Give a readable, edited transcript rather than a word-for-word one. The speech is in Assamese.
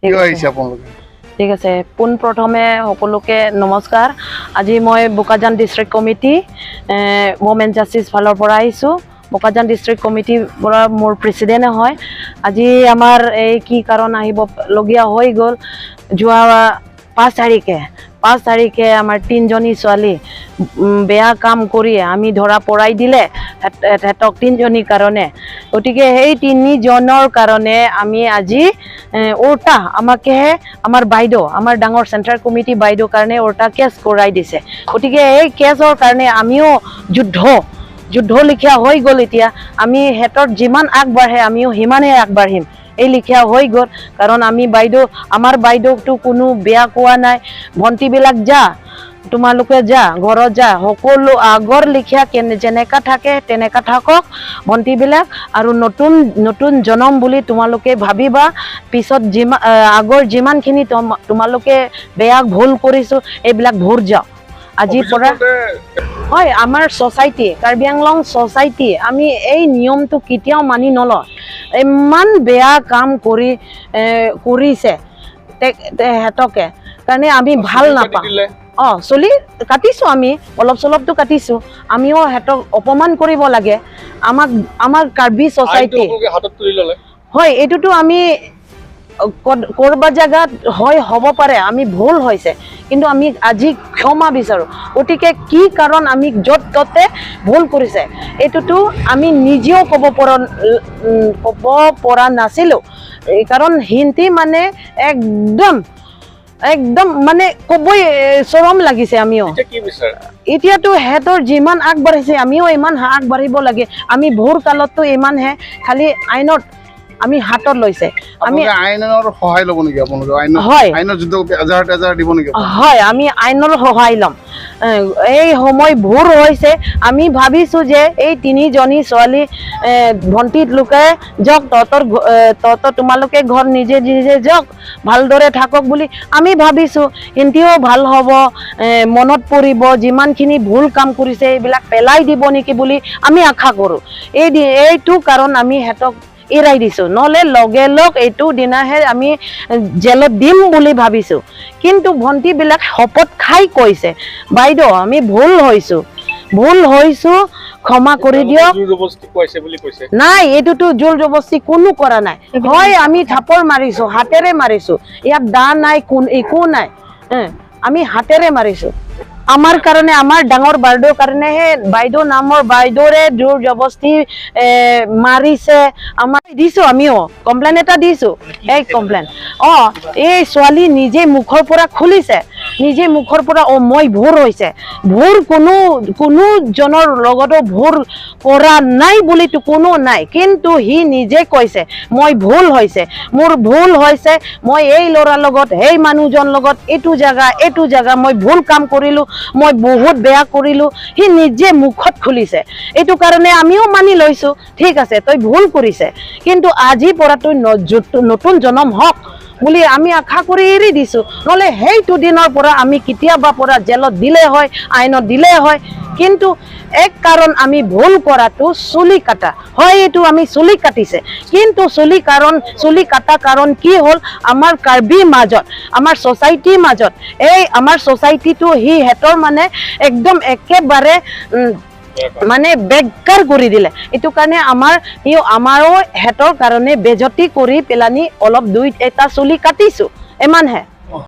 ঠিক কিয় আছে। আহিছে আপোনালোকে? ঠিক আছে, পোনপ্ৰথমে সকলোকে নমস্কাৰ। আজি মই Bokajan district committee women justice ফালৰ পৰা আহিছোঁ। বোকাজান ডিষ্ট্ৰিক্ট কমিটিৰ পৰা মোৰ প্ৰেচিডেণ্ট হয়। আজি আমাৰ এই কি কাৰণ আহিবলগীয়া হৈ গ'ল, যোৱা 5 তাৰিখে আমাৰ তিনিজনী ছোৱালী বেয়া কাম কৰি আমি ধৰা পৰাই দিলে সিহঁতক তিনিজনীৰ কাৰণে। গতিকে সেই তিনিজনৰ কাৰণে আমি আজি উল্টা আমাকেহে আমাৰ বাইদেউ, আমাৰ ডাঙৰ চেণ্ট্ৰেল কমিটি বাইদেউৰ কাৰণে উল্টা কেছ কৰাই দিছে। গতিকে এই কেছৰ কাৰণে আমিও যুদ্ধ লিখীয়া হৈ গ'ল। এতিয়া আমি সিহঁতৰ যিমান আগবাঢ়ে, আমিও সিমানেই আগবাঢ়িম, এই লিখীয়া হৈ গ'ল। কাৰণ আমি বাইদেউ, আমাৰ বাইদেউকতো কোনো বেয়া কোৱা নাই। ভণ্টিবিলাক যা, তোমালোকে যা, ঘৰত যা, সকলো আগৰ লিখীয়া কেনে যেনেকা থাকে তেনেকা থাকক ভণ্টিবিলাক। আৰু নতুন নতুন জনম বুলি তোমালোকে ভাবিবা। পিছত যিমান আগৰ যিমানখিনি তোমালোকে বেয়া ভুল কৰিছোঁ, এইবিলাক ভুল যাওক আজিৰ পৰা। হয়, আমাৰ ছ'চাইটি, কাৰ্বি আংলং ছ'চাইটি, আমি এই নিয়মটো কেতিয়াও মানি নলওঁ। ইমান বেয়া কাম কৰিছে সিহঁতকে কাৰণে আমি ভাল নাপাওঁ। অঁ, চুলি কাটিছোঁ আমি, অলপ চলপটো কাটিছোঁ আমিও। সিহঁতক অপমান কৰিব লাগে আমাক, আমাৰ কাৰ্বি ছ'চাইটি? হাতত তুলি ল'লে। হয়, এইটোতো আমি ক'ৰবাত জেগাত হয়, হ'ব পাৰে আমি ভুল হৈছে, কিন্তু আমি আজি ক্ষমা বিচাৰোঁ। গতিকে কি কাৰণ আমি য'ত ত'তে ভুল কৰিছে, এইটোতো আমি নিজেও ক'ব পৰা নাছিলোঁ। এই কাৰণ হিন্দী মানে একদম একদম মানে ক'বই চৰম লাগিছে আমিও। এতিয়া কি বিচাৰে? এতিয়াতো সিহঁতৰ যিমান আগবাঢ়িছে, আমিও ইমান আগবাঢ়িব লাগে। আমি ভুল কালততো ইমানহে খালি আইনত আমি হাতত লৈছে আমি। আপোনালোকে আইনৰ সহায় ল'ব নেকি? আপোনালোকে আইনৰ হয়। আইনৰ যুদ্ধ এজাহাৰ তেজাৰ দিব নেকি? হয়, আমি আইনৰ সহায় ল'ম। এই সময় ভুল হৈছে। আমি ভাবিছোঁ যে এই তিনিজনী ছোৱালী ভণ্টিত লোকে যাওক, তহঁতৰ তোমালোকে ঘৰ নিজে নিজে যাওক, ভালদৰে থাকক বুলি আমি ভাবিছোঁ। সিহঁতিও ভাল হ'ব, মনত পৰিব, যিমানখিনি ভুল কাম কৰিছে এইবিলাক পেলাই দিব নেকি বুলি আমি আশা কৰোঁ। এইটো কাৰণ আমি সিহঁতক এৰাই দিছোঁ, নহ'লে লগে লগ এইটো দিনাহে আমি জেলত দিম বুলি ভাবিছোঁ। কিন্তু ভণ্টিবিলাক শপত খাই কৈছে, বাইদেউ, আমি ভুল হৈছোঁ, ভুল হৈছোঁ, ক্ষমা কৰি দিয়ক। জোৰ জবৰদস্তি খুৱাইছে বুলি কৈছে। নাই, এইটোতো জোৰ জবস্তি কোনো কৰা নাই। হয়, আমি থাপৰ মাৰিছো, হাতেৰে মাৰিছো। ইয়াত দা নাই, কোন একো নাই। আমি হাতেৰে মাৰিছো। আমাৰ কাৰণে, আমাৰ ডাঙৰ বাইদেউৰ কাৰণেহে, বাইদেউ নামৰ বাইদেউৰে জোৰ জবস্তি মাৰিছে। আমাৰ দিছো, আমিও কমপ্লেইন এটা দিছো। এই কমপ্লেইন, এই ছোৱালী নিজে মুখৰ পৰা খুলিছে, নিজে মুখৰ পৰা, অ মই ভুল হৈছে, ভুল কোনো কোনো জনৰ লগতো ভুল কৰা নাই বুলিতো কোনো নাই, কিন্তু সি নিজে কৈছে, মই ভুল হৈছে, মোৰ ভুল হৈছে, মই এই ল'ৰাৰ লগত, সেই মানুহজন লগত এইটো জেগা মই ভুল কাম কৰিলো, মই বহুত বেয়া কৰিলো। সি নিজে মুখত খুলিছে। এইটো কাৰণে আমিও মানি লৈছো, ঠিক আছে, তই ভুল কৰিছে, কিন্তু আজিৰ পৰা তই নতুন জনম হওক বুলি আমি আশা কৰি এৰি দিছো। নহ'লে সেইটো দিনৰ পৰা আমি কেতিয়াবা পৰা জেলত দিলে হয়, আইনত দিলে হয়। কিন্তু এক কাৰণ আমি ভুল কৰাটো চুলি কাটা হয়, এইটো আমি চুলি কাটিছে। কিন্তু চুলি কাটা কাৰণ কি হ'ল, আমাৰ কাৰ্বিৰ মাজত, আমাৰ ছ'চাইটিৰ মাজত, এই আমাৰ ছ'চাইটিটো সি সিহঁতৰ মানে একদম একেবাৰে মানে বেকাৰ কৰি দিলে। এইটো কাৰণে আমাৰ সি আমাৰো সিহঁতৰ কাৰণে বেজতি কৰি পেলানি অলপ দুই এটা চুলি কাটিছো, ইমানহে।